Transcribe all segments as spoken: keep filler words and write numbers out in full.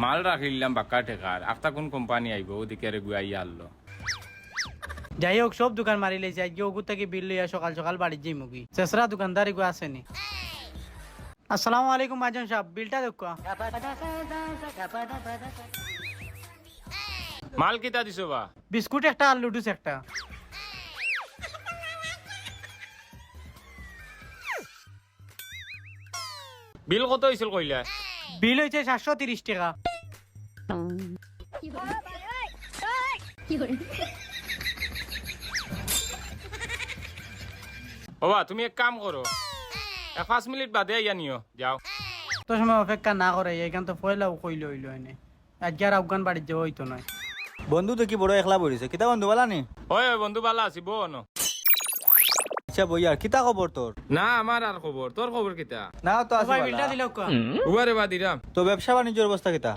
মাল রাখিলাম বাক্কা টেকার, আখতা কুন কোম্পানি আইবো, ওদিকে রে গুয়াই আনলো। যাই হোক, সব দোকান মারি লাইছি, আইজকে ওগুর থাকি বিল লইয়া সকাল সকাল বাড়িত যাইমুগি। চেসরা দোকানদার এগু আছে নি? আসসালামু আলাইকুম মহাজন সাব, বিলটা দেউক্কা। মাল কিতা দিছো বা? বিস্কুট একটা আর লুডুস একটা। বিল কত অইছিল কইলা? বিল অইছে সাতশো তিরিশ টেকা। ওবা, তুমি এক কাম করো, এক পাঁচ মিনিট বাদে আইয়া নিও, যাও। অত সময় অপেক্ষা না করে, এইখান তো পয়লাউ কইলে অইলো এনে। আইজকে আর আফগান বাড়িত যাওয়া অইতো নায়। বন্ধু, তুই কি বড় একলা বইরিছে? কিতা বন্ধু, বালা নি? অয়, অয় বন্ধু, বালা আছি, বও অনো। আচ্ছা বই, আর কিতা খবর তোর? না, আমার আর খবর, তোর খবর কিতা? না, তো ও আছি ভাই, বালা। বিলটা দিলাউক্কা। উবারে বা দিরাম। তো ব্যবসা বাণিজ্যর অবস্থা কিতা?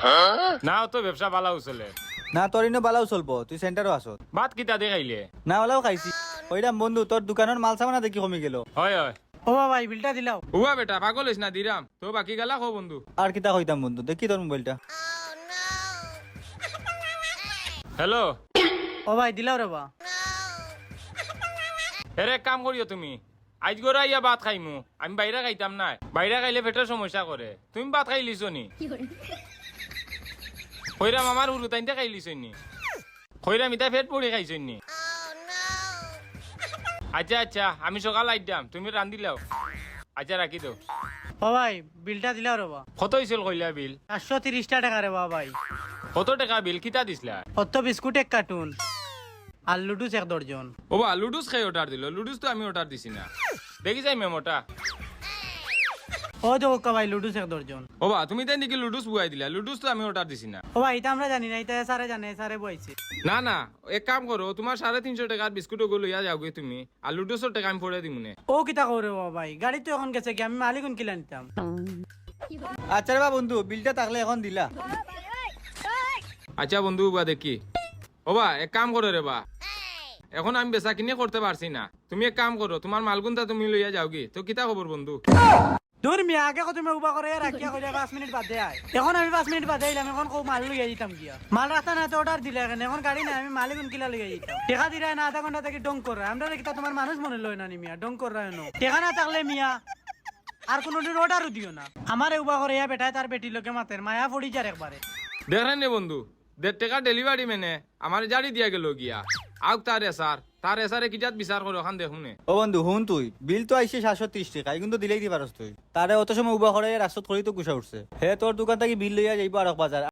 না, অত ব্যবসা বালাউ চলে। না, তোর ইনো বালাউ চলবো, তুই সেন্টারো আছত। ভাত কিতা দি খাইলে? না, বালাউ খাইছি। অইরাম বন্ধু, তোর দোকানর মাল সামানা দেখি কমি গেল। অয়, অয়। ও বাবা, এই বিলটা দিলাও। উবা বেটা, পাগল অইস না, দিরাম। তো বাকি গালা কও বন্ধু। আর কিতা কইতাম বন্ধু, দেখি তোর মোবাইলটা। হ্যালো। ও ভাই, দিলাও রে বা। এরে, এক কাম করিও তুমি, আইজ ঘরো আইয়া ভাত খাইমু, আমি বাইরে খাইতাম নায়। বাইরে খাইলে পেটর সমস্যা করে। তুমি ভাত খাইলিছো নি? কইরাম আমার হুরুতাইন্তে খাইলিছইন নি? কইরাম ইতা পেট ভরি খাইছইন নি? আচ্ছা, আচ্ছা, আমি সকাল আইতাম, তুমি রান্দিলাও। আচ্ছা, রাখি দেও। ও ভাই, বিলটা দিলাও রে বা। কত অইছিল কইলা বিল? চারশো তিরিশটা টেকা রে বা ভাই। কত টেকা বিল? কিতা দিছলা? অত বিস্কুট এক কার্টুন আর লুডুস এক দর্জন। ও বা, লুডুস কে অর্ডার দিল? লুডুস তো আমি অর্ডার দিছি না। দেখি চাই মেমোটা। ও দেখো ভাই, লুডুস এক দর্জন। ও বা, তুমি তাই নাকি লুডুস বুয়াই দিলা? লুডুস তো আমি অর্ডার দিছি না। ও ভাই, ইতা আমরা জানি না, ইতা এসআরে জানে, এসআরে বুয়াইছে। না, না, এক কাম করো, তুমার সাড়ে তিনশো টেকার বিস্কুট ওগু লইয়া যাওগি তুমি, আর লুডুসর টেকা আমি পরে দিমুনে। ও কিতা করো ও ভাই, গাড়ি তো এখন গেছে গি, আমি মাল ইগুন কিলা নিতাম? আচ্ছা রে বা বন্ধু, বিলটা থাকলে এখন দিলা। আচ্ছা বন্ধু, উবা দেখি। ও বা, এক কাম করো রে বা, এখন আমি বেচা কিনি করতে পারছি না, তুমি এক কাম করো, তুমার মালগুনতা তুমি লইয়া যাওগি। তো কিতা খবর বন্ধু? দূর মিয়া, আগে কত তুমি উবা করে রাখিয়া কইলে পাঁচ মিনিট বাদে আয়। এখন আমি পাঁচ মিনিট বাদে আইলাম, এখন কও মাল লইয়া যাইতাম গিয়া। মাল রাখতা না তো অর্ডার দিলে কেনে, এখন গাড়ি নাই, আমি মাল ইগুন কিলা লইয়া যাইতাম? টেকা দিরায় না, আধা ঘন্টা থাকি ঢং কররায়। আমরারে কিতা তুমার মানুষ মনে লয় না নি মিয়া, ঢং কররায় অনো। টেকা না থাকলে মিয়া, আর কুনুদিন অর্ডারও দিও না। আমারে উবা করে ইয়া বেটায় তার বেটির লগে মাতের, মায়া পড়ি যার একবারে। দেখরায় নি বন্ধু, দেড় টেকা ডেলিভারি ম্যানে আমারে জারি দিয়া গেল গিয়া। আউক তার এসআর, তার এসআরে কি জাত বিচার করে অখান দেখমুনে। ও বন্ধু, হুন তুই, বিল তো আইছে সাতশো তিরিশ টেকা, ইগুন তো দিলেই দি পারস তুই। তারে অত সময় উবা করে রাস্তাত করি তো গুসা উঠছে। হে তোর দোকান থাকি বিল লইয়া যাইবো আরক বাজার,